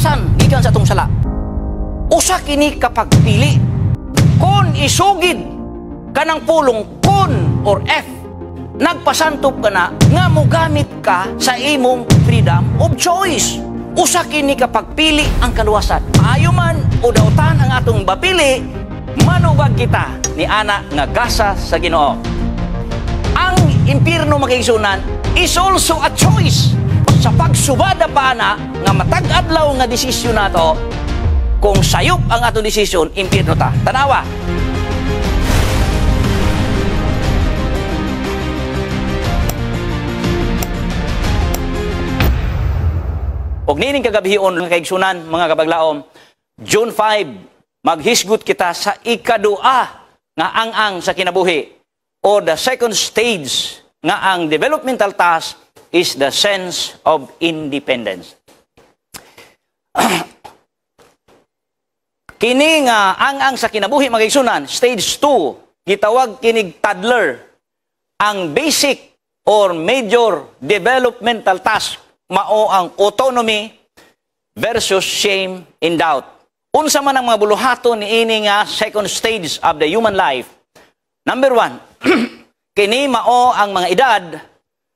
kaluwasan gikan sa atong sala. Usa kini kapagpili. Kung isugid kanang pulong "kun" or "if", nagpasantop ka na nga mogamit ka sa imong freedom of choice. Usa kini kapagpili ang kaluwasan. Maayo man o dautan ang atong bapili, manubag kita ni ana nga gasa sa Ginoo. Ang impierno, mga kaigsuonan, is also a choice. Sa pagsubada pa ana nga matag adlaw nga desisyon nato, kung sayop ang atong desisyon, impierno ta. Tanawa. Og nining kagabhion, mga kaigsunan, mga kabaglaom, June 5, maghisgot kita sa ikadua nga ang-ang sa kinabuhi o the second stage nga ang developmental task is the sense of independence. Kini nga ang-ang sa kinabuhi, mga kaigsunan, stage 2, gitawag kinig toddler. Ang basic or major developmental task mao ang autonomy versus shame and doubt. Unsa man ang mga buluhaton niini nga second stage of the human life? Number 1, kini mao ang mga edad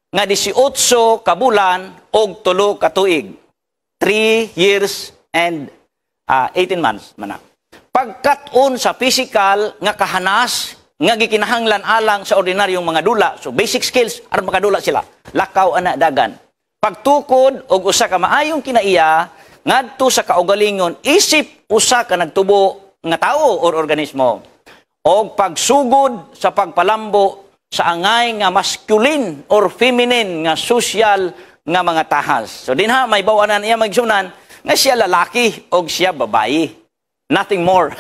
nga 18 ka bulan og 3 ka tuig. 3 years and 18 months man na. Pagkat-on sa physical nga kahanas nga gikinahanglan alang sa ordinaryong mga dula. So basic skills aron makadula sila. Lakaw ana dagan. Pagtukod og usa ka maayong kinaiya ngadto sa kaugalingon isip usa ka nagtubo nga tao or organismo. Og pagsugod sa pagpalambo sa angay nga masculine or feminine nga social nga mga tahas. So dinha may bawanan niya magsunan nga siya lalaki og siya babayi. Nothing more.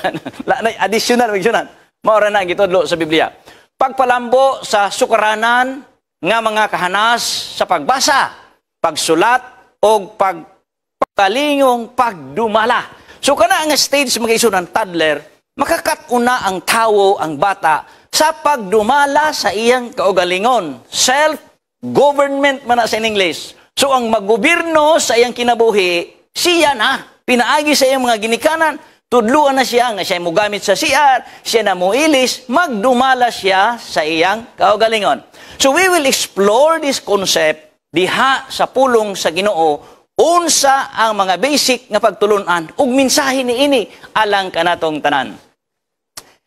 Additional magsunan. Mao ra na ang gitudlo sa Biblia. Pagpalambo sa sukaranan nga mga kahanas sa pagbasa, pagsulat og pagpalingong pagdumala. So kana ang stage, mga isunan, toddler, makakat-una ang tawo, ang bata, sa pagdumala sa iyang kaugalingon. Self-government man na sa English. So ang maggobyerno sa iyang kinabuhi, siya na. Pinaagi sa iyang mga ginikanan, tudluan na siya nga siya mogamit sa CR, siya na moilis, magdumala siya sa iyang kaugalingon. So we will explore this concept diha sa pulong sa Ginoo, unsa ang mga basic nga pagtulunan ug mensahe niini alang kanatong tanan.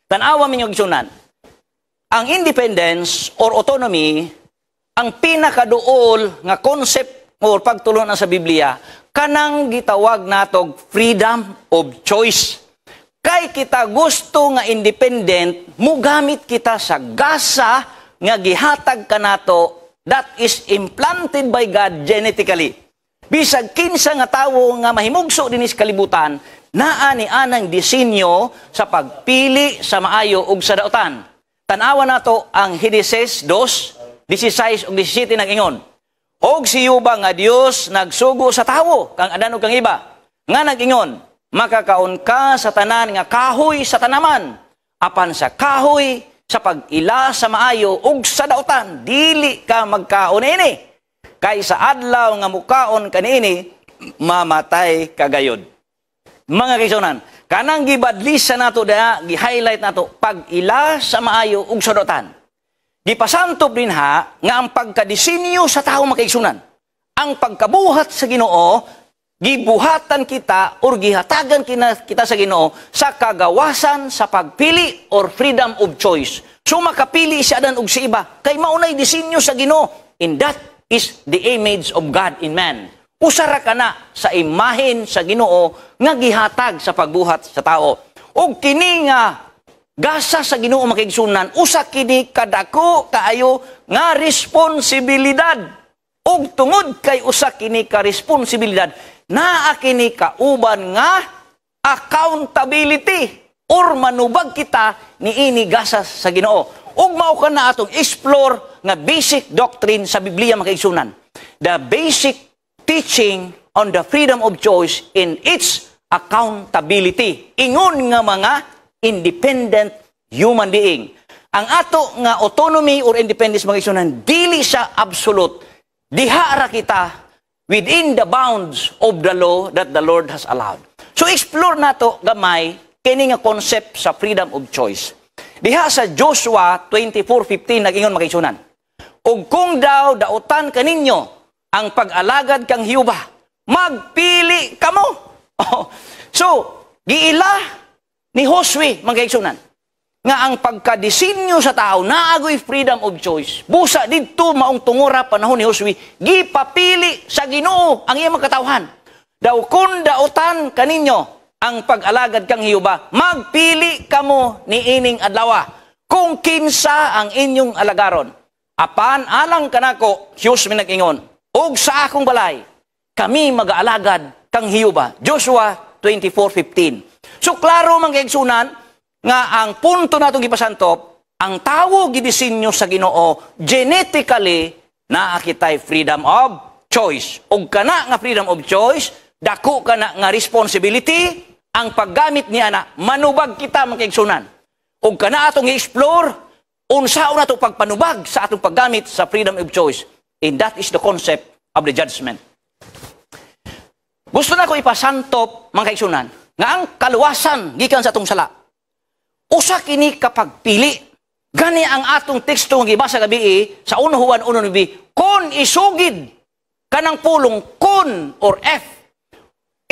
Tan-awa minyo, igsunan. Ang independence or autonomy, ang pinakaduol nga concept or pagtulunan sa Biblia, kanang gitawag natog freedom of choice. Kay kita gusto nga independent, mugamit kita sa gasa nga gihatag kanato that is implanted by God genetically. Bisag kinsa nga tawo nga mahimugso dinhi sa kalibutan, naa ni anang disenyo sa pagpili sa maayo ug sa dautan. Tan-awa nato ang Genesis 2:16 ug 17, nag-ingon. "Og si Yuba nga Dios nagsugo sa tawo, kang Adan ug kang Eva, nga nag-ingon, 'Makakaon ka sa tanan nga kahoy sa tanaman, apan sa kahoy sa pag-ila sa maayo ug sa dautan, dili ka magkaon ini. Kay sa adlaw nga mukaon kaniini, mamatay ka gayod.'" Mga kaigsuonan, kanang gibadlisa nato da, gi-highlight nato pag-ila sa maayo ug sa dautan. Gipasantop dinha nga ang pagkadisenyo sa tao, mga kaigsuonan, ang pagkabuhat sa Ginoo, gibuhatan kita or gihatagan kita sa Ginoo sa kagawasan sa pagpili or freedom of choice. So makapili si Adan ug si Eva kay maunay disenyo sa Ginoo. And that is the image of God in man. Usa ra kana sa imahen sa Ginoo nga gihatag sa pagbuhat sa tao. Og kini nga gasa sa Ginoo, mga kaigsunan, usa kini kadako kaayo nga responsibilidad. Ug tungod kay usa kini ka responsibilidad, naa kini kauban nga accountability or manubag kita niini gasa sa Ginoo. Ug mao kana atong explore nga basic doctrine sa Biblia, mga kaigsunan. The basic teaching on the freedom of choice in its accountability. Ingon nga mga independent human being. Ang ato nga autonomy or independence, mga kaigsunan, dili siya absolute. Diha ra kita within the bounds of the law that the Lord has allowed. So explore nato gamay kini nga concept sa freedom of choice. Diha sa Joshua 24:15, nag-ingon, mga kaigsuonan, "Ug kung daw dautan kaninyo ang pag-alagad kang Jehova, magpili kamo." So, giila ni Josue, mga kaigsuonan, nga ang pagkadisenyo sa tao naagoy freedom of choice. Busa didto maong tungura panahon ni Josue, gipapili sa Ginoo ang iyang mga katawhan. "Daw kung dautan kaninyo ang pag-alagad kang Jehova, magpili kamo ni ining adlaw kung kinsa ang inyong alagaron. Apan alang kanako," Diyos mi nag-ingon, "ug sa akong balay, kami mag-aalagad kang Jehova." Joshua 24:15. So klaro, mga kaigsuonan, nga ang punto natong gipasantop, ang tawo gidisenyo sa Ginoo genetically naa kitay freedom of choice. Ug kana nga freedom of choice, dako kana nga responsibility ang paggamit niya na manubag kita, mga kaigsuonan. Ug kana atong i-explore unsaon nato pagpanubag sa atong paggamit sa freedom of choice. And that is the concept of the judgment. Gusto na ko ipasantop, mga kaigsuonan, nga ang kaluwasan gikan sa atong sala, usa kini kapag pili. Gani ang atong teksto nga gibasa gabi sa 1 Juan 1:9, kon isugid kanang pulong "kun" or "if",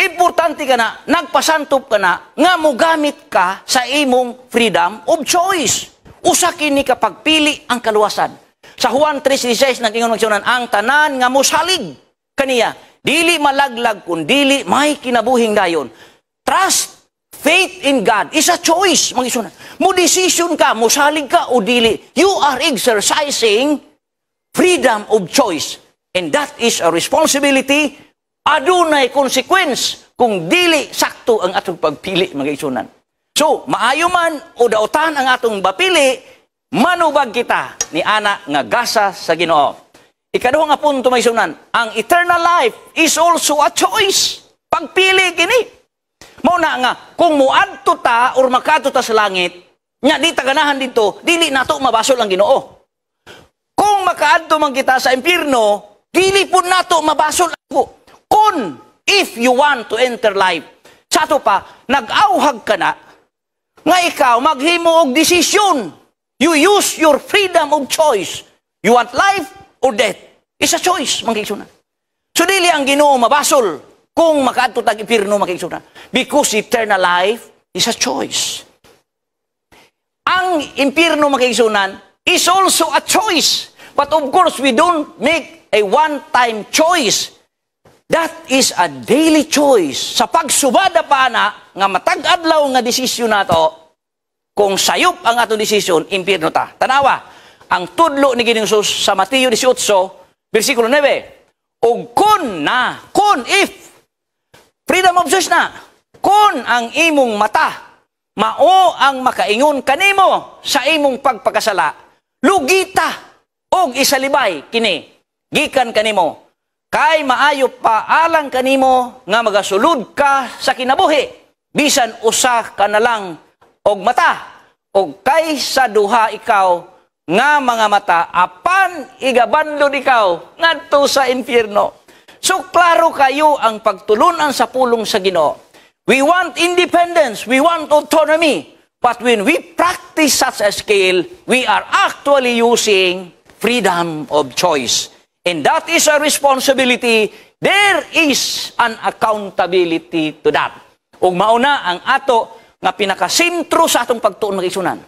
importante ka na, nagpasantop ka na, nga mogamit ka sa imong freedom of choice. Usa kini kapag pili ang kaluwasan. Sa Juan 3:16, nag-ingon magsunan, ang tanan nga mosalig kaniya, dili malaglag kun dili may kinabuhing dayon. Trust, faith in God is a choice, mga igsuonan. Mo decision ka, mosalig ka o dili. You are exercising freedom of choice. And that is a responsibility. Adunay consequence kung dili sakto ang atong pagpili, mga igsuonan. So, maayo man o dautan ang atong bapili, manubag kita ni ana nga gasa sa Ginoo. Ikaduha nga punto, mga igsuonan, ang eternal life is also a choice. Pagpili kini. Mao na nga kung muadto ta or makadto ta sa langit, nya di ta ganahan dito, dili nato mabasol ang Ginoo. Kung makaadto man kita sa impyerno, dili pud nato mabasol ako. Kung if you want to enter life, sa ato pa, nag-awhag ka na, nga ikaw maghimo og desisyon. You use your freedom of choice. You want life or death. It's a choice, mga kaigsuonan. So dili ang Ginoo mabasol kung makaadto tag impyerno, mga kaigsuonan. Because eternal life is a choice. Ang impyerno, mga kaigsuonan, is also a choice. But of course, we don't make a one-time choice. That is a daily choice. Sa pagsubada pa na, nga matag adlaw nga desisyon nato, kung sayop ang atong desisyon, impyerno ta. Tanawa, ang tudlo ni Ginoong Jesus sa Mateo 18, versikulo 9. Og kun na, kun, if, freedom of choice na, kun ang imong mata, mao ang makaingon kanimo sa imong pagpakasala, lugita og isalibay kini, gikan kanimo. Kay maayo pa alang kanimo nga magasulod ka sa kinabuhi, bisan usa ka na lang og mata, og kaysa duha ikaw nga mga mata apan igabanlod ikaw ngadto sa impyerno. So klaro kayo ang pagtulunan sa pulong sa Ginoo. We want independence, we want autonomy. But when we practice such a skill, we are actually using freedom of choice. And that is a responsibility. There is an accountability to that. Ug mauna ang ato nga pinakasentro sa atong pagtuon, mga igsuonan.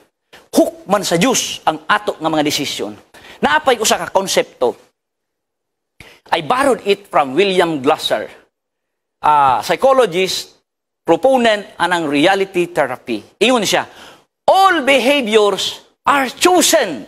Hukman sa Dios ang ato nga mga desisyon. Naapay usa ka konsepto. I borrowed it from William Glasser, a psychologist, proponent anang reality therapy. Ingon siya, "All behaviors are chosen."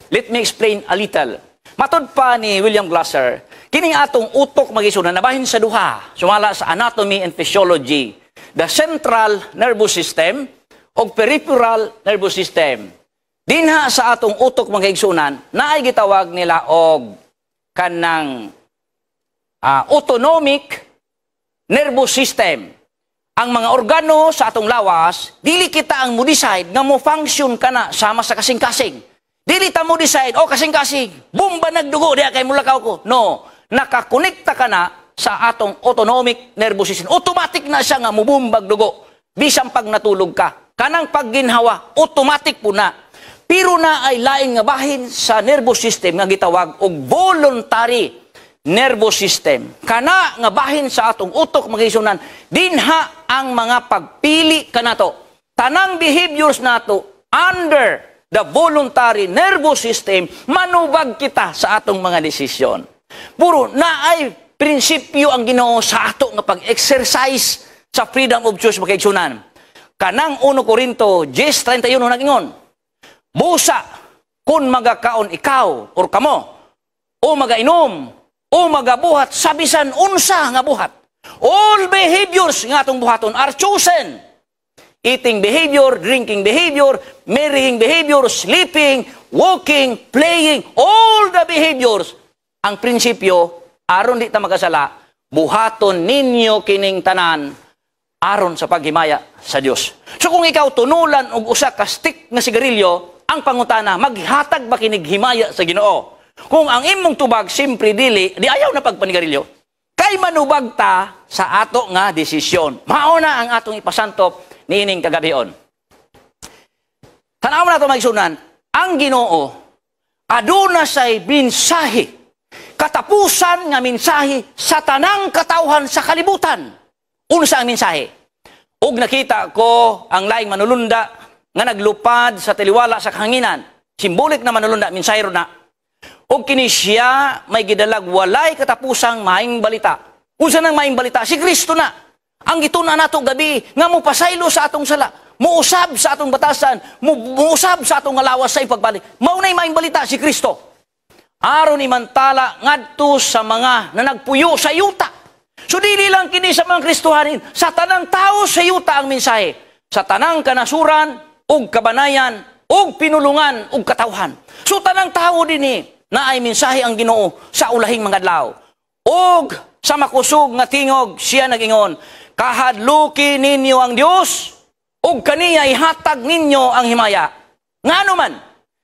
Let me explain a little. Matod pa ni William Glasser, kining atong utok, mga igsuonan, nabahin sa duha, sumala sa anatomy and physiology, the central nervous system o peripheral nervous system. Dinha sa atong utok, mga igsuonan, naay gitawag nila og kanang autonomic nervous system. Ang mga organo sa atong lawas, dili kita ang mo decide nga mo function kana sama sa kasing-kasing. Dili ta mo decide, "Oh, kasing-kasing, bomba nagdugo diya kay mulakaw ko." No, nakakonekta ka na. sa atong autonomic nervous system. Automatic na siya nga mubumbag dugo. Bisan pag natulog ka. Kanang pagginhawa, automatic po na. Pero na ay lain nga bahin sa nervous system nga gitawag og voluntary nervous system. Kana nga bahin sa atong utok, mga kaigsuonan, dinha ang mga pagpili kanato. Tanang behaviors nato under the voluntary nervous system, manubag kita sa atong mga desisyon. Puro na ay prinsipyo ang Ginoo sa ato nga pag-exercise sa freedom of choice, mga kaigsuonan. Kanang 1 Corinto 10:31 nagingon, "Busa kung magakaon ikaw or kamo o magainom o magabuhat sa bisan unsa nga buhat." All behaviors nga atong buhaton are chosen. Eating behavior, drinking behavior, marrying behavior, sleeping, walking, playing, all the behaviors. Ang prinsipyo, aron di ta makasala, "Buhaton ninyo kining tanan aron sa paghimaya sa Dios." So kung ikaw tunulan og usa ka stick nga sigarilyo, ang pangutana, maghatag ba kinig himaya sa Ginoo? Kung ang imong tubag simpre dili, di ayaw na pagpanigarilyo. Kay manubag ta sa ato nga desisyon. Mao na ang atong ipasantop niining kagabion. Tanaw na ito, mga igsuonan, ang Ginoo aduna say mensahe, katapusan nga mensahe sa tanang katawhan sa kalibutan. Unsa ang mensahe? Ug nakita ko ang laing manulunda nga naglupad sa taliwala sa kahanginan. Symbolic na manulunda, mensahe na. Ug kini siya may gidalag walay katapusang maayong balita. Unsa nang maayong balita? Si Kristo na. Ang gitun-an nato gabi nga mopasaylo sa atong sala, muusab sa atong batasan, muusab sa atong lawas sa ipagbalik. Mao na'y maayong balita, si Kristo. Aron imantala ngadto sa mga na nagpuyo sa yuta. So dili lang kini sa mga Kristohanin, sa tanang tao sa yuta ang mensahe. Sa tanang kanasuran ug kabanayan ug pinulungan ug katawhan. So tanang tao dinhi na ay mensahe ang Ginoo sa ulahing mga adlaw. Ug sa makusog nga tingog siya nagingon, "Kahadluki ninyo ang Dios ug kaniya ihatag ninyo ang himaya." Ngano man?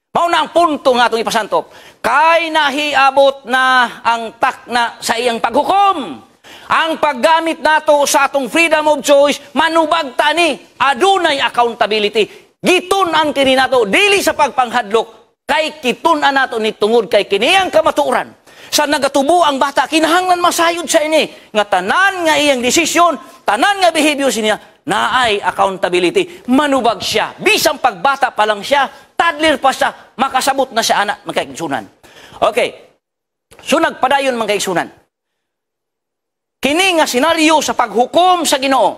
Mao na ang punto nga atong ipasantop. Kay nahiabot na ang takna sa iyang paghukom. Ang paggamit nato sa atong freedom of choice, manubag ta ni, adunay accountability. Gitun-an kini nato dili sa pagpanghadlok, kay gitun-an nato ni tungod kay kini ang kamatuoran. Sa nagatubo ang bata, kinahanglan masayod sa ini nga tanan nga iyang desisyon, tanan nga behavior niya, naay accountability. Manubag siya. Bisan pagbata pa lang siya, toddler pa siya, makasabot na siya ana, mga kaigsuonan. Okay. So nagpadayon, mga kaigsuonan. Kini nga senaryo sa paghukom sa Ginoo,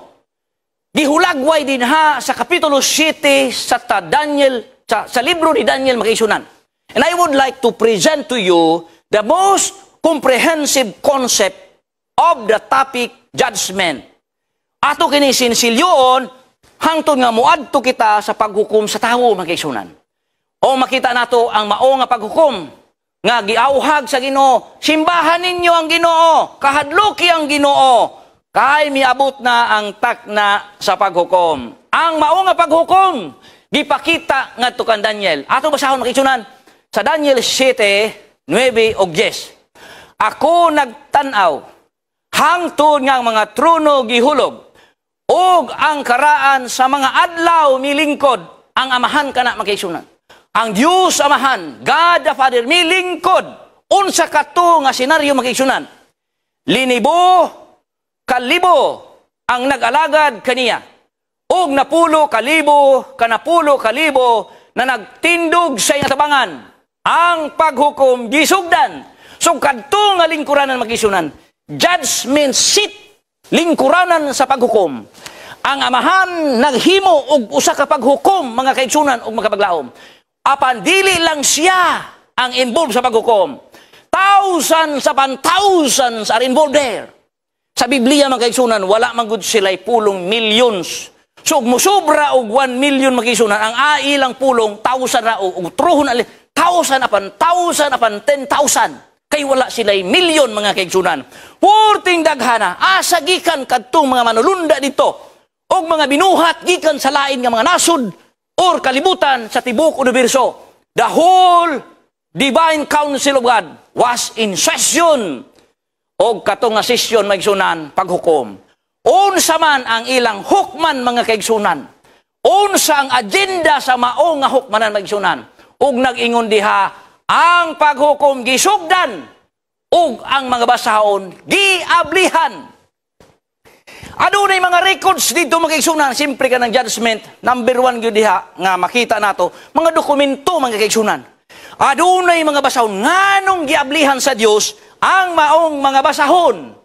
gihulagway dinha sa kapitulo 7 sa ta Daniel sa libro ni Daniel, mga kaigsuonan. And I would like to present to you the most comprehensive concept of the topic judgment. Ato kini sinsilyoon hangtod nga muadto kita sa paghukom sa tawo, mga kaigsuonan. O makita nato ang mao nga paghukom nga giauhag sa Ginoo. "Simbahan ninyo ang Ginoo, kahadluki ang Ginoo, kay miabot na ang takna sa paghukom." Ang mao nga paghukom gipakita ngadto kan Daniel. Ato basahon, mga kaigsuonan, sa Daniel 7, 9 ug 10. "Ako nagtan-aw hangtod nga ang mga trono gihulog ug ang karaan sa mga adlaw milingkod." Ang Amahan kana, mga kaigsuonan. Ang Dios Amahan, God the Father, milingkod. Unsa kato nga senaryo, mga kaigsuonan? Linibo kalibo ang nag-alagad kaniya ug napulo kalibo kanapulo kalibo na nagtindog sa iyang tabangan. Ang paghukom gisugdan. So kadto nga lingkuranan, mga kaigsuonan, judgment seat, lingkuranan sa paghukom. Ang Amahan naghimo og usa ka paghukom, mga kaigsuonan ug mga kabaglaom. Apan dili lang siya ang involved sa paghukom. Thousands upon thousands are involved there. Sa Biblia, mga kaigsuonan, wala man gud sila'y pulong millions. So, musubra og 1 million, mga kaigsuonan, ang ilang pulong, thousand ra o truhon ali, thousand upon thousand upon 10,000. Kay wala sila'y million, mga kaigsuonan. Purting daghana, asa gikan kadtong mga manulunda dito og mga binuhat gikan sa lain nga mga nasod or kalibutan sa tibuok universo? The whole divine council of God was in session. Og katong nga sesyon, mga kaigsunan, paghukom. Unsa man ang ilang hukman, mga kaigsunan? Unsa ang agenda sa mao nga hukmanan, mga kaigsunan? Ug nag-ingon diha, ang paghukom gisugdan ug ang mga basahon giablihan. Adunay mga records dito, mga kaigsunan, siyempre ka ng judgment, number one gyud diha nga makita nato, mga dokumento, mga kaigsunan. Adunay mga basahon, nganong giablihan sa Dios ang maong mga basahon?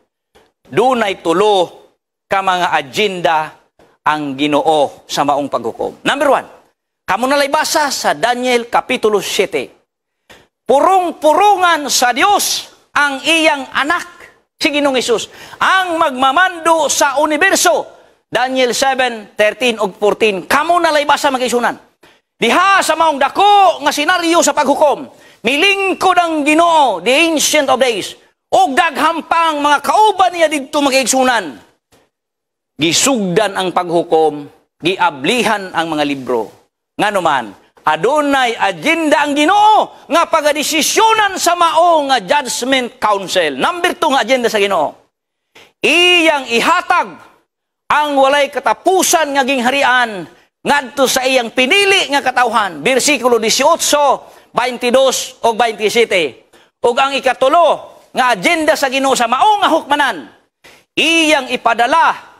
Dunay tulo ka mga agenda ang Ginoo sa maong paghukom. Number one, kamo nalay basa sa Daniel Kapitulo 7. Purong-purungan sa Dios ang iyang anak, si Ginoong Hesus, ang magmamando sa universo. Daniel 7, 13 ug 14. Kamo nalay basa, mga kaigsunan. Diha sa maong dako nga senaryo sa paghukom, milingkod ang Ginoo, the Ancient of Days, ug daghan pang mga kauban niya didto, mga kaigsunan. Gisugdan ang paghukom, giablihan ang mga libro. Ngano man, adunay agenda ang Ginoo nga pagadesisyonan sa mao nga judgment council. Number 2 nga agenda sa Ginoo, iyang ihatag ang walay katapusan nga gingharian ngadto sa iyang pinili nga katawhan. Bersikulo 18, 22 ug 27. Ug ang ikatulo nga agenda sa Ginoo sa mao nga hukmanan, iyang ipadala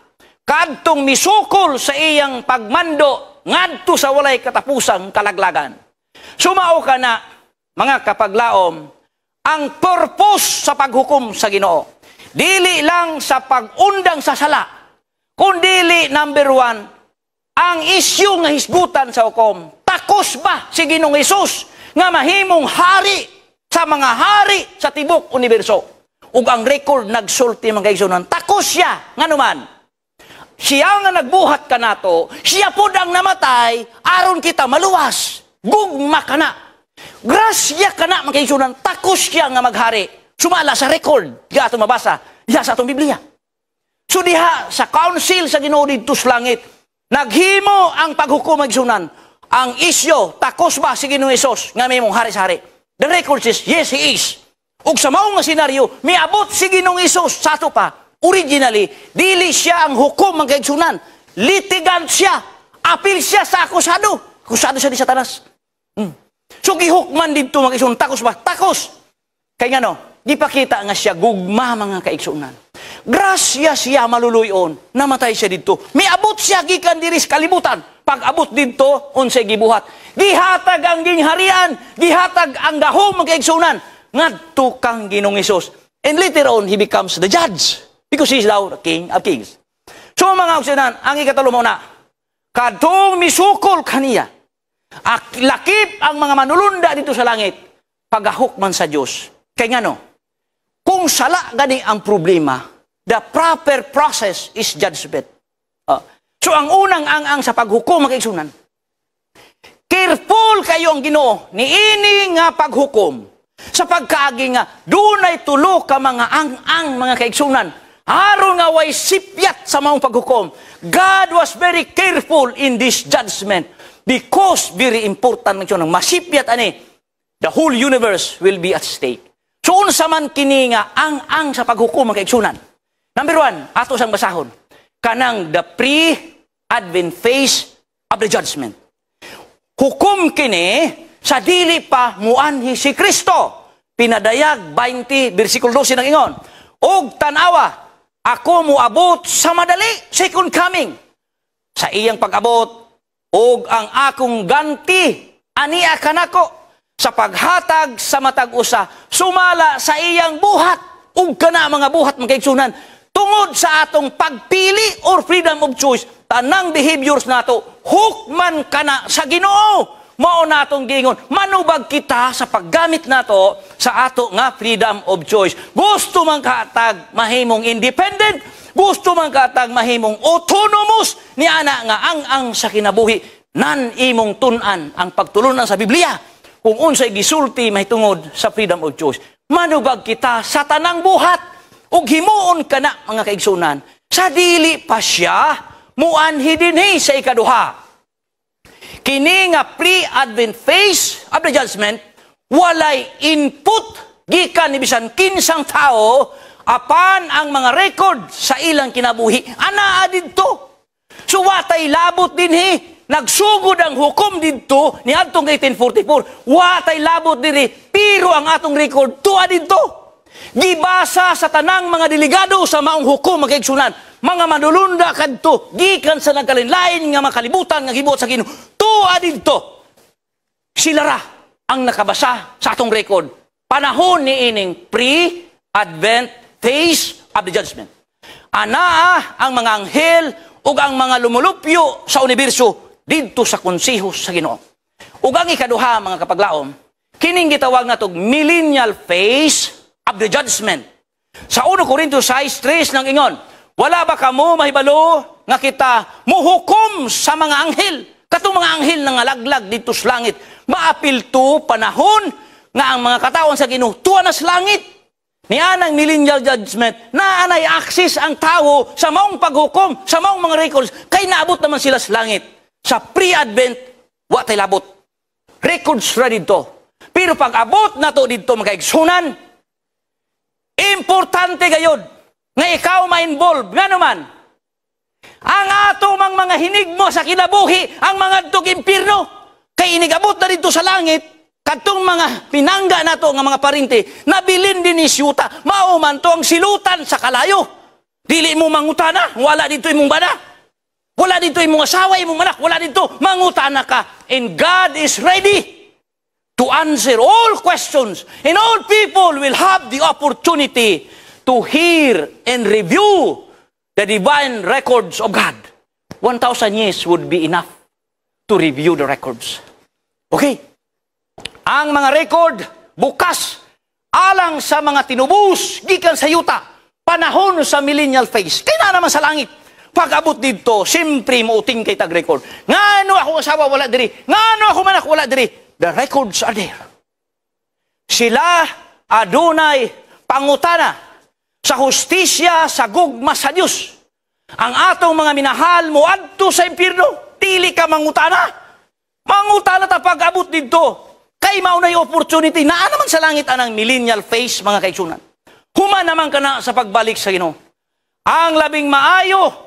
kadtong misukol sa iyang pagmando ngadto sa walay katapusang kalaglagan. Sumao ka na, mga kapaglaom, ang purpose sa paghukom sa Ginoo. Dili lang sa pag-undang sa sala, kundili number one, ang isyu nga hisgutan sa hukom, takos ba si Ginoong Hesus nga mahimong hari sa mga hari sa tibok universo? Ug ang record nagsulti, mga kaigsunan, takos siya. Nganuman, siya nga nagbuhat kanato, siya pod ang namatay aron kita maluwas. Gugma kana. Grasya kana, mga kaigsunan, takos siya nga maghari. Sumala sa record, di ato mabasa, diha sa atong Biblia. So diha sa council sa Ginoo didto sa langit, naghimo ang paghukom, mga kaigsunan. Ang isyo, takos ba si Ginoong Hesus nga mahimong hari sa hari? The record says, yes, He is. Ug sa maong nga senaryo, miabot si Ginoong Hesus sa ato pa. Originally, dili siya ang hukom, mga kaigsunan. Litigant siya. Apil siya sa akusado. Akusado siya ni Satanas. So gihukman didto, mga kaigsunan, takos ba? Takos. Kay ngano, gipakita nga siya gugma, mga kaigsunan. Grasya siya maluluyon, namatay siya didto. Miabot siya gikan diri sa kalibutan. Pag abot didto, unsay gibuhat? Gihatag ang gingharian, gihatag ang gahom, mga kaigsunan ngadto kang Ginoong Hesus. And later on, He becomes the judge because He is now the King of Kings. So mga kaigsunan, ang ikatulo mo na, kadtong misukol kaniya, lakip ang mga manulunda dito sa langit, pagahukman sa Diyos. Kay ngano, kung sala gani ang problema, the proper process is judgment. So ang unang ang-ang sa paghukom, mga kaigsunan, careful kayo ang Ginoo niini nga paghukom sa pagkaagi nga dunay tulo ka mga ang-ang, mga kaigsunan, aron nga way sipyat sa maong paghukom. God was very careful in this judgment because very important ng masipyat ani, the whole universe will be at stake. So unsa man kini nga ang-ang sa paghukom, mga kaigsunan? Number one, ato sang basahon kanang the pre-advent phase of the judgment. Hukom kini sa dili pa muanhi si Kristo. Pinadayag 20 versikulo 12 nang ingon, "Og tan-awa, ako moabot sa madali," second coming. Sa iyang pag-abot, "ug ang akong ganti ania kanako sa paghatag sa matag usa sumala sa iyang buhat." Ug kana mga buhat, mga kaigsunan, tungod sa atong pagpili or freedom of choice, tanang behaviors nato hukman kana sa Ginoo. Mao natong giingon, manubag kita sa paggamit nato sa ato nga freedom of choice. Gusto man katag mahimong independent, gusto man katag mahimong autonomous, ni ana nga ang-ang sa kinabuhi, nan imong tun-an ang pagtulunan sa Biblia kung unsay gisulti mahitungod sa freedom of choice. Manubag kita sa tanang buhat ug himuon kana, mga kaigsunan, sa dili pa siya muanhi dinhi sa ikaduha. Kini nga pre-advent phase of the judgment, walay input gikan ni bisan kinsang tao Apan ang mga record sa ilang kinabuhi, anaa didto. So watay labot dinhi. Nagsugod ang hukom didto ni adtong 1844. Watay labot dinhi, pero ang atong record tuwa didto. Gibasa sa tanang mga delegado sa maong hukom, mga kaigsunan. Mga manulunda kadto gikan sa nagkalain-lain nga makalibutan nga gibuhat sa Ginoo. Tuwa didto. Sila ra ang nakabasa sa atong record. Panahon ni ining pre-advent phase of the judgment. Anaa ang mga anghel ug ang mga lumulupyo sa universo didto sa konseho sa Ginoo. Ug ang ikaduha, mga kapaglaom, kining gitawag natog millennial phase of the judgment. Sa 1 Corintios 6:3 nang ingon, "Wala ba kamo mahibalo nga kita muhukom sa mga anghel?" Katong mga anghel nga ngalaglag didto sa langit, maapil to panahon nga ang mga katawan sa Ginoo tuwa na sa langit. Nianang millennial judgment, na anay access ang tao sa maong paghukom, sa maong mga records, kay naabot naman sila sa langit. Sa pre-advent, wa tay labot. Records ra didto. Pero pag abot na to didto, mga kaigsunan, importante gayod nga ikaw ma-involve. Nga naman, ang ato mang mga hinigmo sa kinabuhi, ang mga tug impierno, kay inigabot na didto sa langit, kadtong mga pinangga nato nga mga parente, nabilin din ni siyuta, mao man to ang silutan sa kalayo. Dili mo mangutana, wala dito imong bana. Wala dito imong asawa, imong anak, wala dito, mangutana ka. And God is ready to answer all questions. And all people will have the opportunity to hear and review the divine records of God. 1,000 years would be enough to review the records. Okay. Ang mga record, bukas, alang sa mga tinubos, gikan sa yuta, panahon sa millennial phase. Kaya na naman sa langit. Pag-abot dito, siyempre muuting kay tag record. Ngano ako asawa wala diri? Ngano ako manak wala diri? The records are there. Sila adunay pangutana sa hustisya sa gugma sa Dios. Ang atong mga minahal mo adto sa impierno, dili ka mangutana. Mangutana ta pag-abot dito. Kay mao nay opportunity naa naman sa langit anang millennial phase, mga kaigsunan. Human naman kana sa pagbalik sa Ginoo. Ang labing maayo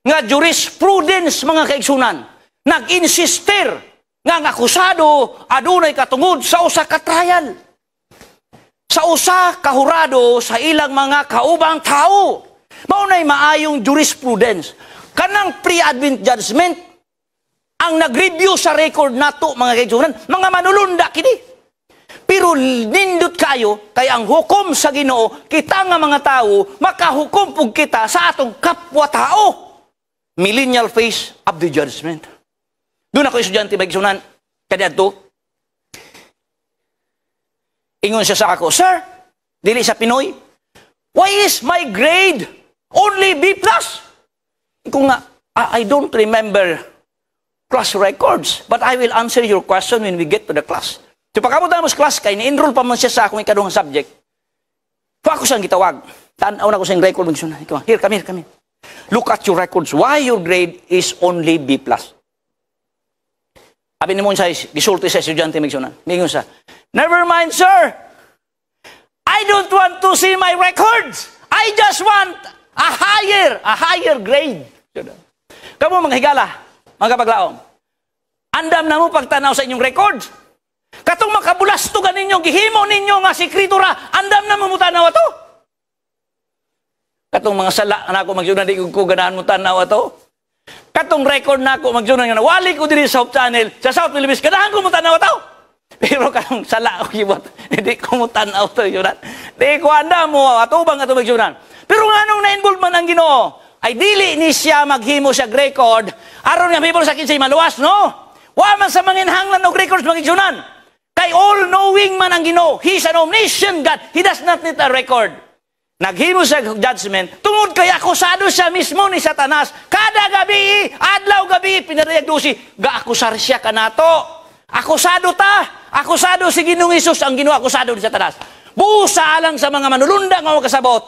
nga jurisprudence, mga kaigsunan, nag-insister nga ang akusado adunay katungod sa usa ka trial, sa usa ka hurado sa ilang mga kaubang tao. Mao nay maayong jurisprudence. Kanang pre-advent judgment, ang nag-review sa record nato, mga kaigsunan, mga manulunda kini. Pero nindot kayo kay ang hukom sa Ginoo, kita nga mga tao makahukom pug kita sa atong kapwa tao. Millennial phase of the judgment. Doon ako estudyante, mga kaniadto. Ingon siya sa ako, "Sir," dili sa Pinoy, "why is my grade only B+?" Kung nga, "I don't remember class records, but I will answer your question when we get to the class." So pagkabot na mo sa class, kay ni-enroll pa man siya sa akong ikaduhang subject. So ako siyang gitawag. Tanaw na ko siyang record. "Here, come here, come here. Look at your records. Why your grade is only B+?" Abi nimo sa gisulti sa estudyante, mga. Mingon siya, "Never mind, sir. I don't want to see my records. I just want a higher grade." Kamo mga higala, mga kapaglaom, andam na mo pagtanaw sa inyong records. Katong makabulastugan ninyo, gihimo ninyo nga sekreto ra, andam na mo mutanaw ato. Katong mga sala na ako magsunan, di ko ganahan mo tanaw ato. Katong record na ako magsunan nga wali ko diri sa Hope Channel, sa South Philippines, ganahan ko mo tanaw ato. Pero katong sala ko gibuhat, hindi ko mo tanaw to yunan. Di ko andam mo atubang ato magsunan. Pero nganong na-involve man ang Ginoo, ay dili ni siya maghimo siya record aron nga people sa kinsay maluwas, no? Wa man sa manginhanglan og records, magigsunan. Kay all-knowing man ang Ginoo. He's an omniscient God. He does not need a record. Naghimo siya judgment tungod kay akusado siya mismo ni Satanas. Kada gabi, adlaw gabi, pinarayag dusi, gaakusar siya kanato. Akusado ta. Akusado si Ginoong Hesus, ang Ginoo akusado ni Satanas. Busa lang sa mga manulunda nga kasabot.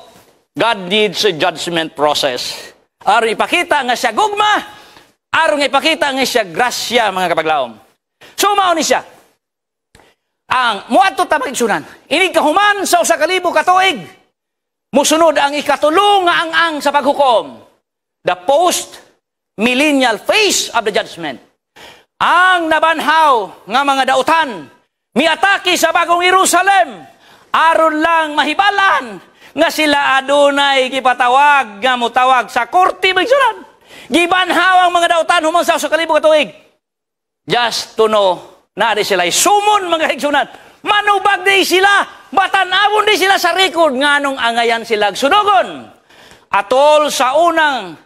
God needs a judgment process. Aron ipakita nga siya gugma, aron ipakita nga siya grasya, mga kapaglaom. So mao ni siya. Ang muadto ta, magigsunan. Inig kahuman sa 1,000 ka tuig. Musunod ang ikatulo nga ang-ang sa paghukom. The post-millennial phase of the judgment. Ang nabanhaw nga mga dautan miatake sa Bagong Jerusalem aron lang mahibalan nga sila adunay gipatawag nga mutawag sa korte, mga igsunan. Gibanhaw ang mga dautan human sa 1000 ka tuig. Just to know na di sila sumon, mga igsunan. Manubag di sila, batan-awon di sila sa record nganong angayan sila sunugon. Atol sa unang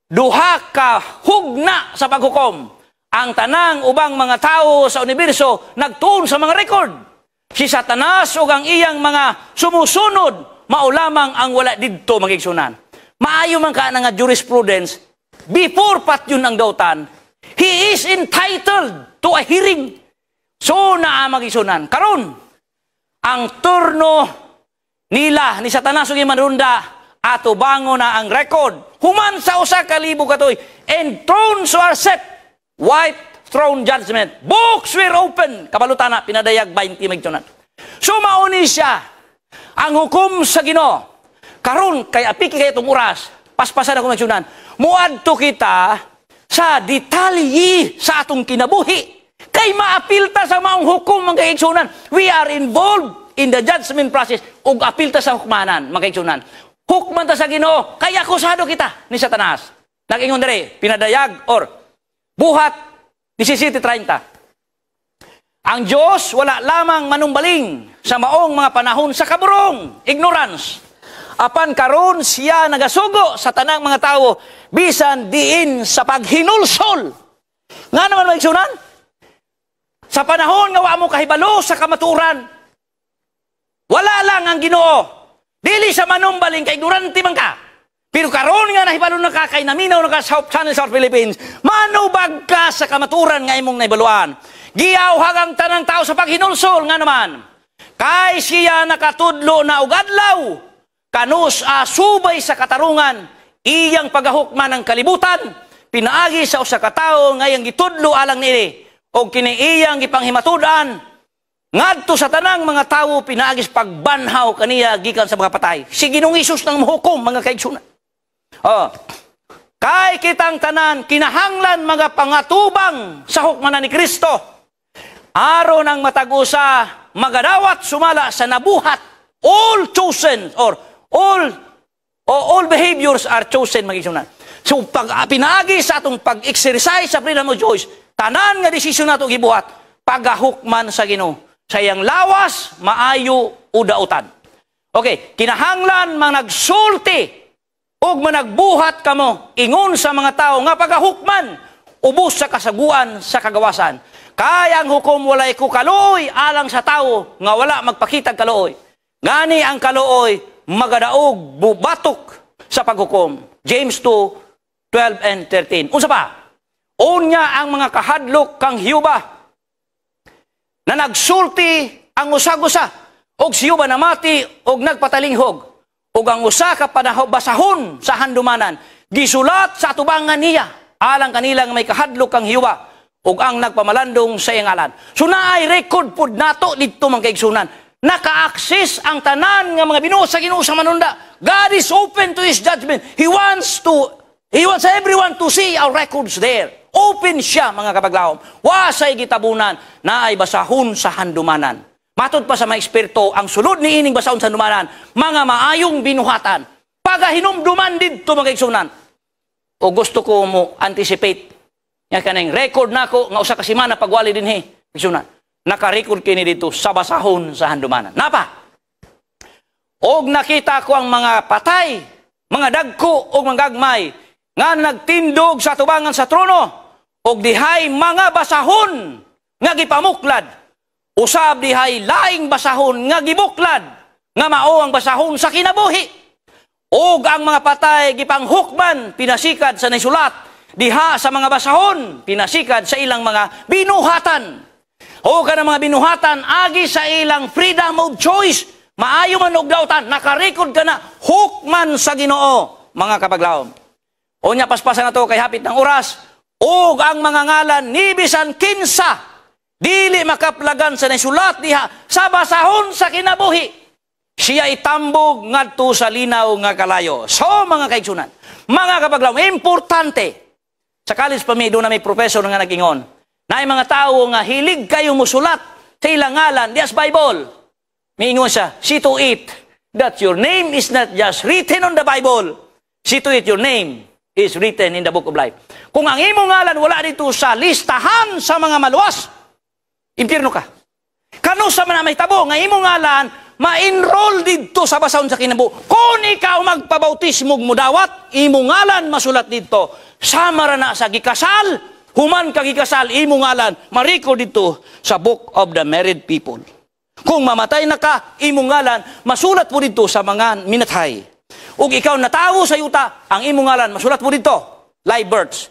duha ka hugna sa paghukom, ang tanang ubang mga tao sa universo nagtuon sa mga record. Si Satanas ug ang iyang mga sumusunod mao lamang ang wala didto, mga igsunan. Maayo man ka na nga jurisprudence, before patyon ang dautan, he is entitled to a hearing. So naa, mga igsunan. Karon, ang turno nila ni Satanas ug manrunda ato bango na ang record. Human sa 1000 ka tuig, and thrones were set. White throne judgment. Books were open. Kabalutan na, Pinadayag 20, mga igsunan. So mauni siya ang hukom sa Ginoo. Karon kay apiki kay itong oras, paspasan ako, mga igsunan. Muadto kita sa detalye sa atong kinabuhi. Kay maapil ta sa maong hukom, mga kaigsunan. We are involved in the judgment process ug apil ta sa hukmanan, mga kaigsunan. Hukman ta sa Ginoo, kay akusado kita ni Satanas. Nag-ingon diri, Pinadayag or Buhat 17:30. Ang Diyos wala lamang manumbaling sa maong mga panahon sa kaburong, ignorance. Apan karon siya nagasugo sa tanang mga tawo bisan diin sa paghinulsol. Nga naman, mga igsunan? Sa panahon nga wa mo kahibalo sa kamaturan, wala lang ang Ginoo. Dili sa manumbaling kay ignorante man ka. Pero karon nga nahibalo na ka kay naminaw na ka sa Hope Channel South Philippines, manubag ka sa kamaturan nga imong nahibaluan. Giyawhag ang tanang tao sa paghinulsol, nga naman. Kay siya nakatudlo na og adlaw kanus subay sa katarungan iyang pagahukman ng kalibutan pinaagi sa usa ka tawo nga iyang gitudlo alang niini, og kini iyang gipanghimatud-an ngadto sa tanang mga tawo pinaagi sa pagbanhaw kaniya gikan sa mga patay. Si Ginoong Hesus nang mohukom, mga kaigsunan. Oh. Kay kitang tanan kinahanglan mga pangatubang sa hukmanan ni Kristo aron ang matag usa magadawat sumala sa nabuhat. All chosen or all behaviors are chosen, mga igsunan. So pag pinaagi sa atong pag-exercise sa freedom of choice, tanan nga desisyon nato gibuhat pagahukman sa Ginoo sa iyang lawas, maayo o dautan. Okay, kinahanglan managsulti ug managbuhat kamo ingon sa mga tao nga pagahukman ubos sa kasaguan sa kagawasan. Kay ang hukom walay kukaluoy alang sa tawo nga wala magpakitag kaluoy. Ngani ang kaluoy magadaog bubatok sa paghukom. James 2, 12 and 13. Unsa pa? Unya ang mga kahadlok kang Hiuba na nagsulti ang usag-usa og si Hiuba namati og nagpatalinghog ug ang usa ka panaho basahon sa handumanan gisulat sa atubangan niya alang kanila nga may kahadlok kang Hiuba ug ang nagpamalandong sa iyang ngalan. So naay record pud nato didto, mga kaigsunan. Naka-access ang tanan nga mga binuot sa Ginoo sa manunda. God is open to His judgment. He wants everyone to see our records there. Open siya, mga kapaglahom. Wasay gitabunan na ay basahon sa handumanan. Matod pa sa mga eksperto, ang sulod ni ining basahon sa handumanan, mga maayong binuhatan. Pagahinumduman didto, mga kaigsunan. O gusto ko mo anticipate nga kaning record nako nga usa ka semana pagwali dinhi. Igsunan. Naka-record kini dito sa basahon sa handumanan. Napa? Og nakita ko ang mga patay, mga dagko og mga gagmay nga nagtindog sa tubangan sa trono og dihay mga basahon nga gipamuklad. Usab dihay laing basahon nga gibuklad nga mao ang basahon sa kinabuhi. Og ang mga patay gipanghukman pinasikad sa naisulat diha sa mga basahon pinasikad sa ilang mga binuhatan. O kanang mga binuhatan agi sa ilang freedom of choice, maayo man og dautan, nakarecord ka na hukman sa Ginoo, mga kapaglawom. Unya paspasan na to kay hapit ng oras. Og ang mga ngalan ni bisan kinsa dili makaplagan sa naisulat diha sa basahon sa kinabuhi. Siya itambog ngadto sa linaw nga kalayo. So mga kaigsunan, mga kapaglaom, importante. Sa college pa mi, doon na may professor nga nag-ingon. Naay mga tao nga hilig kayo musulat sa ilang ngalan, diya sa Bible. Miingon siya, "See to it that your name is not just written on the Bible. See to it your name is written in the book of life." Kung ang imong ngalan wala dito sa listahan sa mga maluwas, impyerno ka. Kanusa man na mahitabo nga imong ngalan ma-enroll didto sa basahon sa kinabuhi? Kung ikaw magpabautismo mudawat, imong ngalan masulat didto. Sama ra na sa gikasal, human ka gikasal, imong ngalan ma-record didto sa book of the married people. Kung mamatay na ka, imong ngalan masulat mo didto sa mga minatay. Ug ikaw natawo sa yuta, ang imong ngalan masulat mo didto. Live births.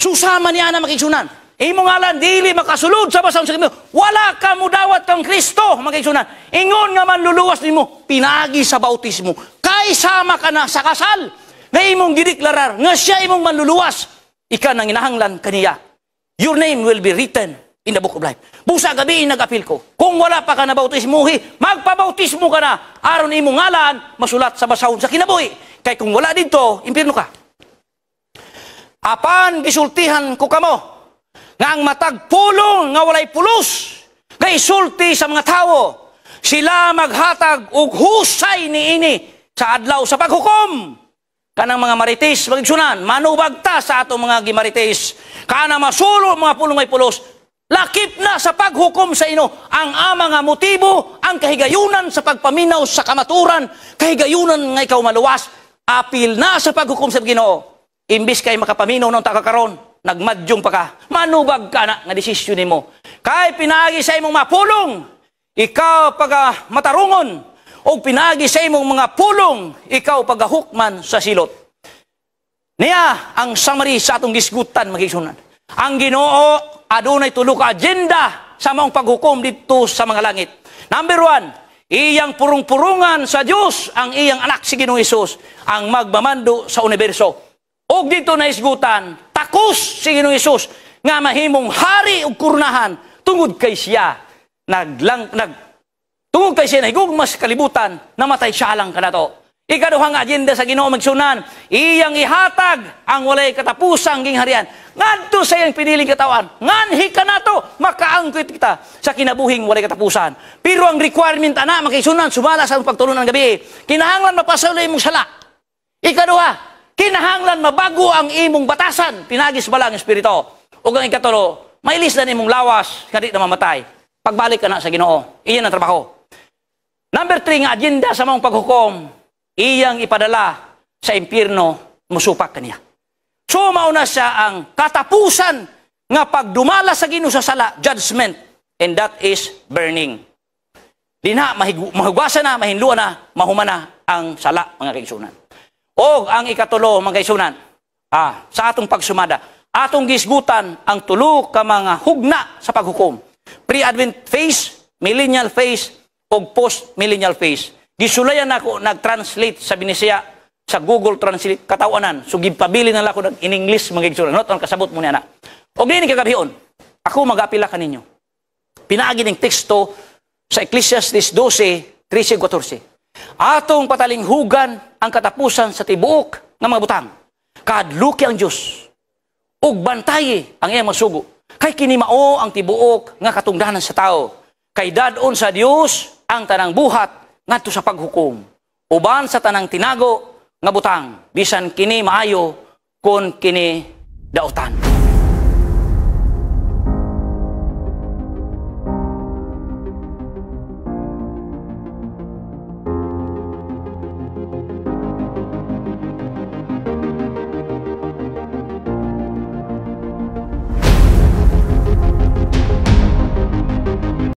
Susama niya na, mga kaigsunan. Imong ngalan dili makasulod sa basahon sa kinabuhi. Wala ka mudawat kang Kristo, mga kaigsunan. Ingon nga manluluwas nimo pinaagi sa bautismo. Kay sama ka na sa kasal nga imong gideklarar nga siya imong manluluwas. Ika nang inahanglan kaniya. Your name will be written in the book of life. Busa gabi nag-apil ko. Kung wala pa ka na bautismuhi, magpabautismo ka na aron imong ngalan masulat sa basahon sa kinabuhi. Kay kung wala didto, impierno ka. Apan gisultihan ko kamo nga ang matag pulong nga walay pulos nga isulti sa mga tawo, sila maghatag og husay niini sa adlaw sa paghukom. Kanang mga marites, mga igsunan, manubag ta sa atong mga gimarites. Kana masulo mga pulong may pulos, lakip na sa paghukom sa ino ang ama nga motibo, ang kahigayunan sa pagpaminaw sa kamaturan, kahigayunan nga ikaw maluwas, apil na sa paghukom sa Ginoo. Imbis kay makapaminaw ng takakaron, nagmadyong pa ka, manubag ka na nga desisyon nimo. Kay pinaagi sa imong mapulong, ikaw paga matarungon, o pinaagi sa imong mga pulong, ikaw pagahukman sa silot. Niya ang summary sa atong gisgutan, mga igsunan. Ang Ginoo adunay tulo ka agenda sa maong paghukom didto sa mga langit. Number 1, iyang purong-purungan sa Dios ang iyang anak si Ginoong Hesus ang magmamando sa universo. Og dito naisgutan, takos si Ginoong Hesus nga mahimong hari ug kurnahan tungod kay siya naglang nag tungod kay siya nahigugma sa kalibutan, namatay siya lang kanato. Ikaduhang agenda sa Ginoo, magsunan, iyang ihatag ang walay katapusang gingharian ngadto sa iyang piniling katawan. Nganhi kanato makaangkit kita sa kinabuhing walay katapusan. Pero ang requirement ana, mga kaigsunan, sumala sa pagtulon ng gabi, kinahanglan mapasawlay imong sala. Ikaduha, kinahanglan mabago ang imong batasan pinaagi sa Balaang Espiritu. Ug ang ikatulo, mailisdan imong lawas nga di na mamatay. Pagbalik ka na sa Ginoo, iyan ang trabaho. Number 3 nga agenda sa maong paghukom, iyang ipadala sa impyerno musupak kaniya. So mauna siya ang katapusan nga pagdumala sa Ginoo sa sala, judgment, and that is burning. Di na, mahugwasan na, mahinluan na, mahuman na ang sala, mga kaigsunan. O ang ikatulo, mga kaigsunan, sa atong pagsumada, atong gisgutan ang tulo ka mga hugna sa paghukom. Pre-Advent phase, millennial phase, o post-millennial phase. Gisulayan ako nag-translate sa Binisaya sa Google Translate katawanan. So gipabili na lang ako in English, mga igsunan. Not ang kasabot mo niya na. O gini kagabion, ako mag-apila kaninyo. Pinaagi ning teksto sa Ecclesiastes 12, 13, 14. Atong patalinghugan ang katapusan sa tibuok ng mga butang. Kahadluki ang Diyos. Ug bantayi ang iyang masugo. Kay kini mao ang tibuok nga katungdanan sa tao. Kay dad-on sa Dios ang tanang buhat ngadto sa paghukom. Uban sa tanang tinago nga butang, bisan kini maayo kon kini dautan.